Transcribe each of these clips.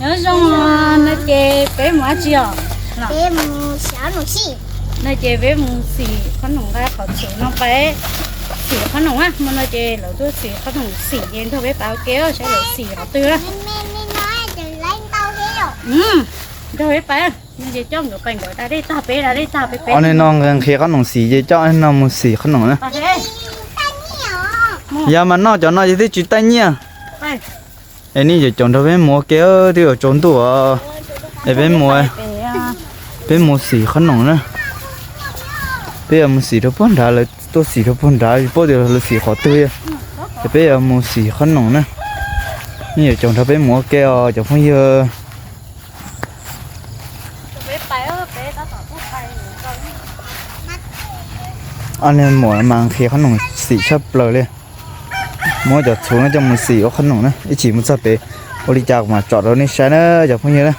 Nyob zoo, no ces peb mus dab tsi os? No ces peb mus xim qhob noom nqa qhov txhuv no peb xim qhob noom na. Hmo no ces lawv tuaj xim qhob noom, xim ces nrog peb pais ua ke saib lawv xim qhov twg na. Nrog peb pais, no ces coj nkawd pais, nkawd da dej tag peb da dej tag peb peb. Ob niag no nqhis qhob noom xim ces coj ob niag no mus xim qhob noom na. Yog mas noj cov no ces twb tsis taij nyiaj. Es nej yuav caum nrog peb mus ua ke, twb yuav tsaus ntuj os. Es peb mus, peb mus xim qhob noom na. Peb yuav mus xim rau puag nrad, lawv tuaj xim rau puag nrad, tsis paub tias lawv xim qhov twg. Es peb yuav mus xim qhob noom na. Nej yuav caum nrog peb mus ua ke os cov phooj ywg. Ob niag muam mas nqhis qhob noom xim tshaj plaws li. Muab cov txhuv no coj mus xim ua qhob noom na, ib chim mus txog pem ua li cas kuv mam tsom rau nej saib na cov phooj ywg na.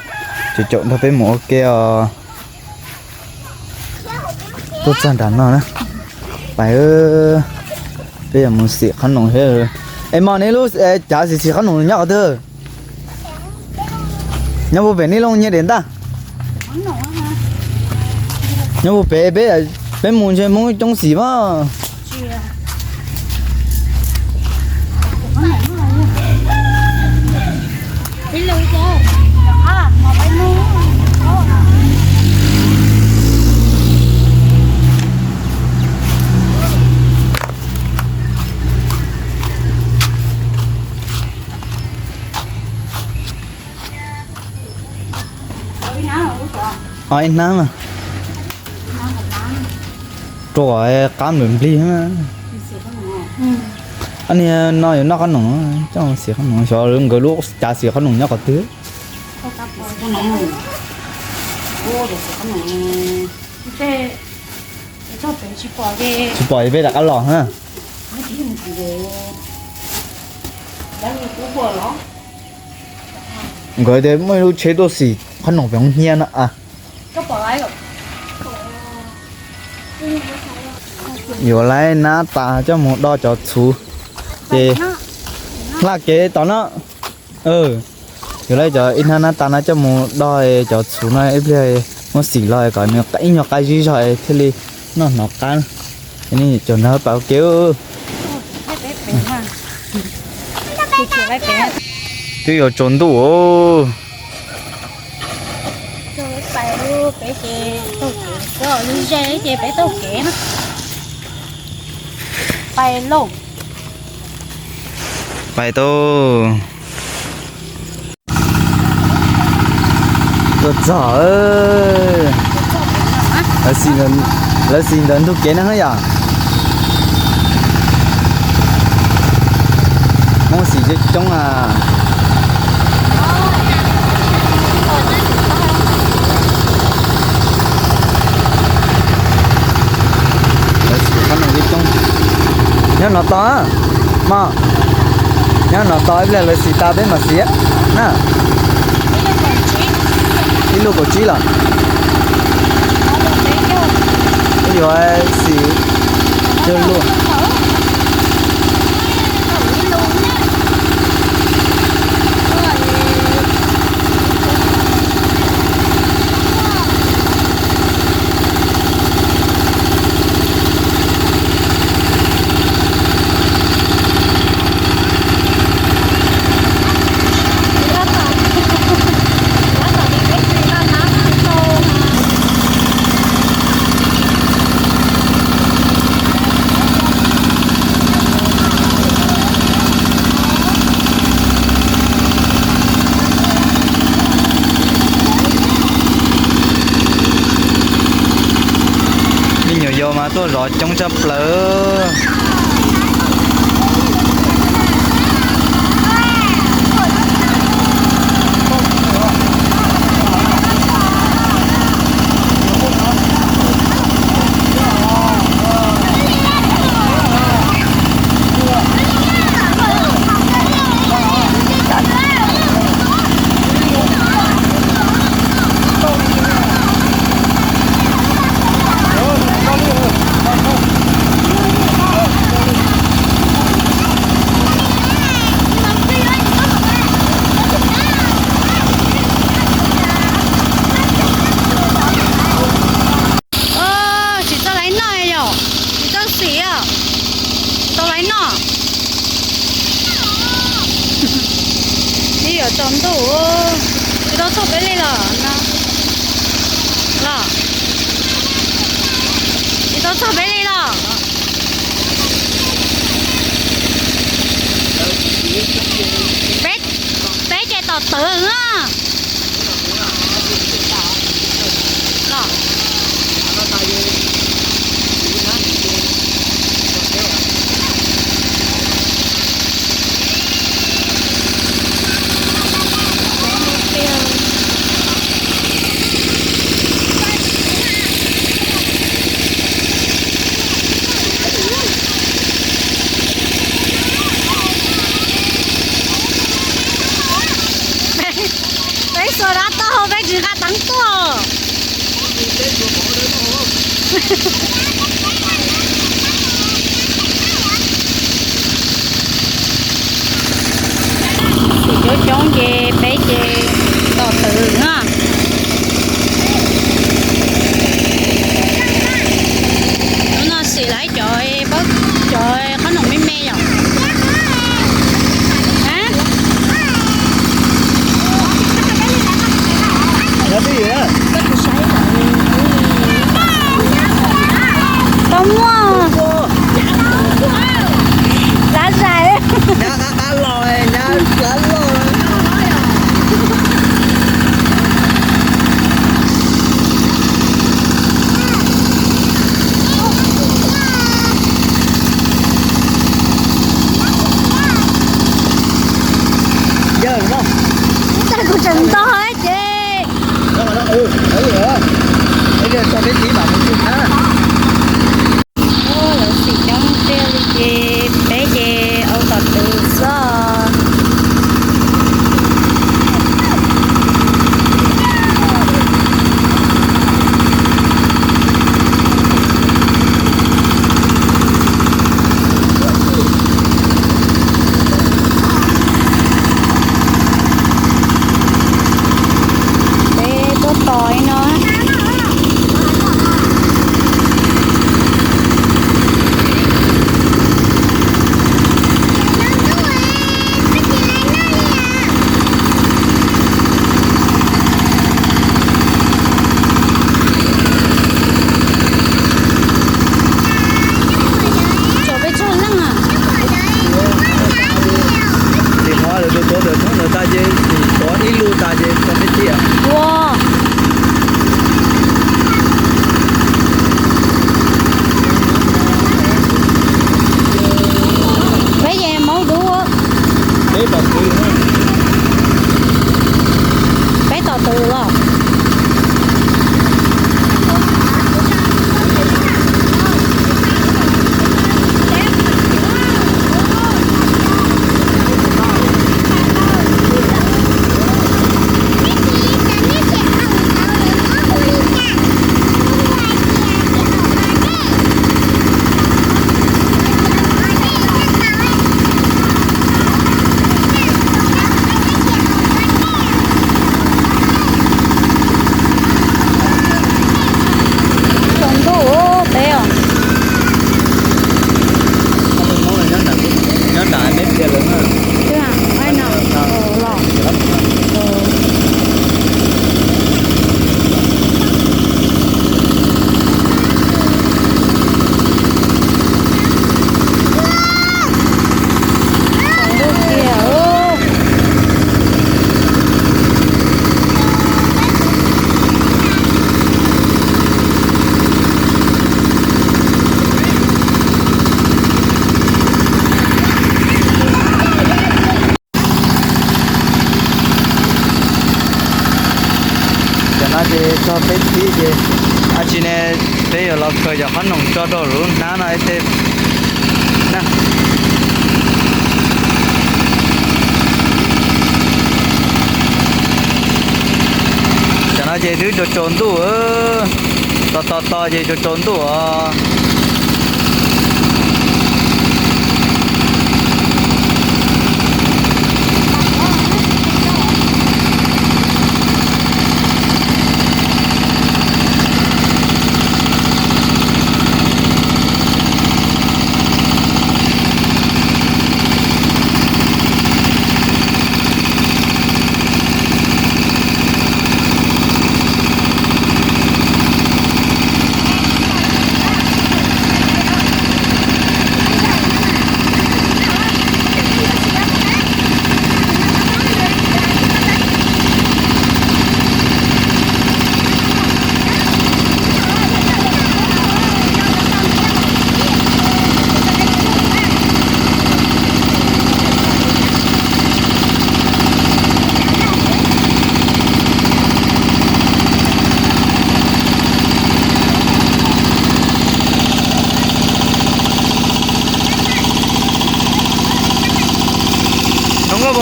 Caum caum nrog peb mus ua ke os. Tuaj txog nram no na, pais, peb yuav mus xim qhob noom thiab. Es mog, nej lub cav xim xim qhob noom nyob qhov twg? Nyob puag pem nej lub nyiaj daim ntaj. Nyob puag pem, peb, peb mus ntshe Hmoob coob xim mas. Ib hnab mas rau kom qab nplam nplig. Ob niag no yuav noj qhob noom, coj xim qhob noom, xyov nkawd lub cav xim qhob noom nyob qhov twg. Tsis pom, peb rov qab los na. Nkawd tias muaj ib lub tsheb tuaj xim qhob noom pem hoob hiab no. Yuav lawv nab tas coj mus do cov txhuv, ces hla kev tom no. Yuav lawv cov ib hnab nab tas no coj mus do cov txhuv no ib pliag muab xim los kom nws ib nyuag qab zib zog thiaj li noj hnov qab. Ces nej caum nrog pais ua ke. Twb yuav tsaus ntuj. Pais tau. Tuaj txog, lawv xis ntawm ntug kev na yom. Hmoob xis coob coob a. Lawv xis qhob noom coob coob. Nyob no tos mog, nyob no tos ib pliag lawv xis tas peb mam xis na. Ib lub kaum tsib los. Yuav xis cog luaj. Me nyuam yaus mas tuaj zov coob tshaj plaws. Txog peb li los no? Los, tsis tau txog peb li los? Peb, peb ces tom twg na? Los, peb xuas dab toj, peb tsis nqa teeb tuaj. Xim coob coob ces peb ces tom twg na. Hnub no xim lawv cov, cov qhob noom me me yom. Tau muaj. Lav zais. Kuv tseem nto ces. Lawv xim coob tiag li ces peb ces au tom twg xwb. Peb tuaj tos li no. Tsom peb tsawg leej a? Tim qhov lawv tus tuav ntawm thoob ntawd tas ces tus tuav ib lub tas ces tso peb tiag. Ua, peb ces maub dub. Peb tom twg? Peb tom twg los? Tsaus ntuj peb os. Nyob nram peb tiag lawm na. Twb a, no los. Tsaus ntuj tiag. Cov no ces txog peb txhib ces, a tsis ne, peb yuav los khaws cov qhob noom tso rau lub hnab no ib teg na. Cov no ces twb tsaus tsaus ntuj, tos tos tos ces tsaus tsaus ntuj os.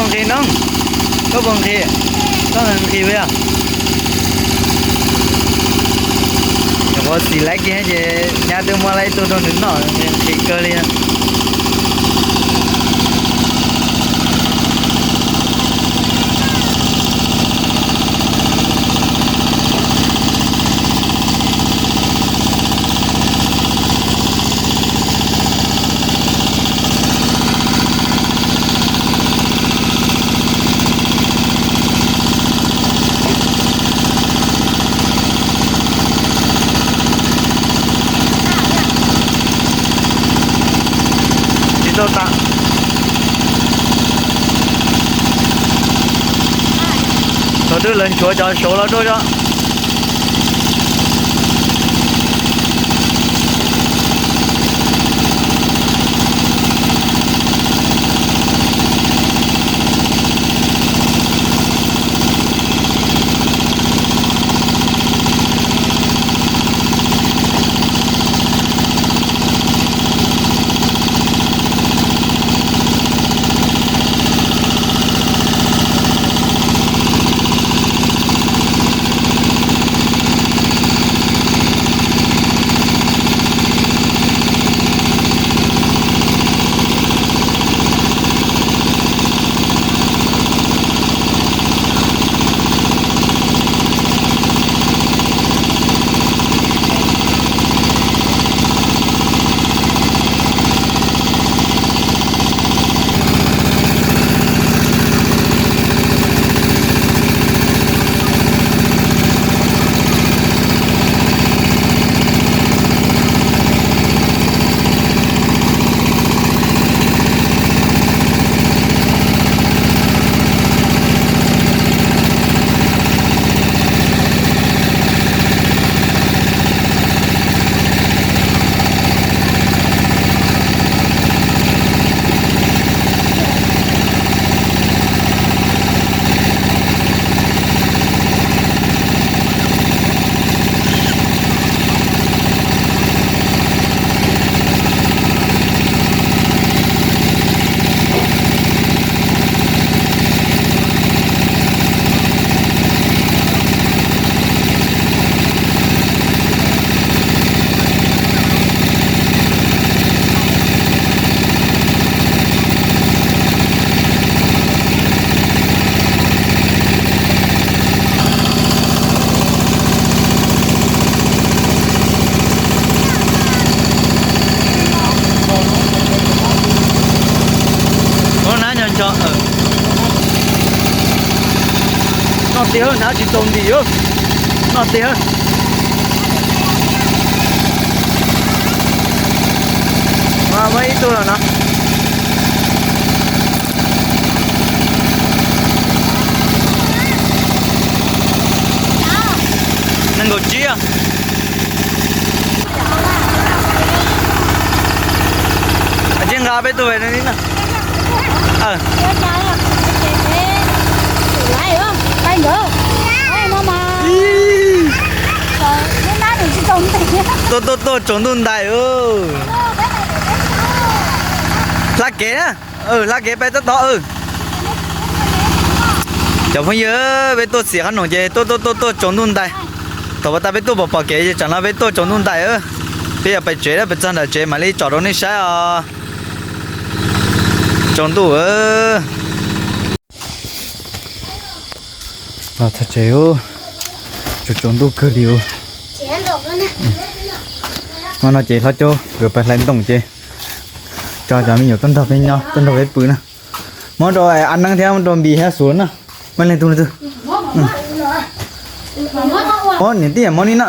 Nqhis no, koj puas nqhis? Koj nqhis puas yog? Nyuam qhuav xis laib kiag ces nyab twb muab laib ib tug rau nws noj, nqhis kawg li. Tsis tau tas. Thaum twg lawv nchuav cov saud los dua tso. Ua nab nyo ncho. Noj tiag, nab tsis tau ntim. Noj tiag. Muaj ib tug los no. Nees nkaum tsib. Tsis nqa peb tug ve no li na. Tuaj tuaj tuaj tsaus ntuj ntais. Hla kev na. Hla kev pais tab tod. Cov phooj ywg, peb tuaj xim qab noom ces tuaj tuaj tuaj tuaj tsaus ntuj ntais. Thaum pas tas peb tuaj pom pom kev ces tsam no peb tuaj tsaus ntuj ntais. Peb yuav pais tsev, peb txog nram tsev mam li tsom rau nej saib os. Tsaus ntuj. Los txog tsev, tsaus tsaus ntuj kawg li. Hmo no ces Hlob Caub nkawd pais hlais ntoo ces tso cov me nyuam tuaj nrog peb nyob, tuaj nrog peb pw na. Muab rau a neeb thiab muab rau Npis thiab Xuv na. Muab leej twg leej twg. Muab niam tij muab li na.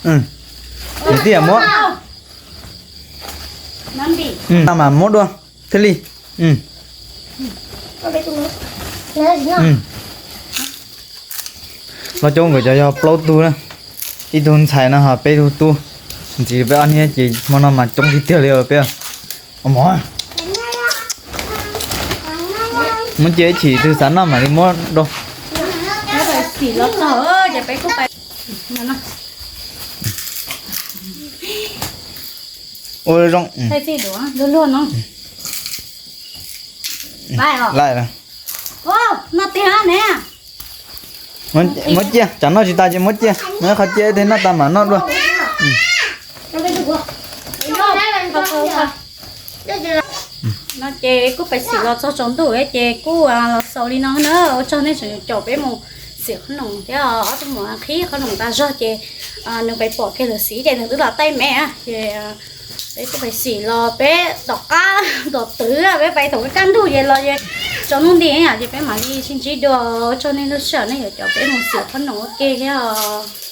Niam tij muab. No mas muab dua thiaj li. Hlob Caub nkawd cov yog plaub tug na, ib tug ntxhais no ho peb tug tub, ntxiv peb ob niag ces hmo no mas coob tiag tiag li os peb. Muab cia ib chim twg xav noj mam li muab rau. Ua zoo. Laij. Noj teg ne. Muab cia, tsam noj tsis tas ces muab cia, muab qhov cia tej noj tas mam noj dua. No ces kuj pais xim los txog tsaus ntuj ces kuj los xaus li no na. Ua tsaug nej tseem caum peb mus xim qhob noom thiab ob tug mus qhib qhob noom tas zog ces nws pais pom kiag lawv xim ces nws twb los taij me ces peb kuj pais xim los peb tom qab tom twv peb pais thaum kaj ntug ces los ces tsaus ntuj nti ces peb mam li sib ntsib dua. Ua tsaug nej lub sij hawm nej yuav caum peb mus xim qhob noom ua ke thiab os.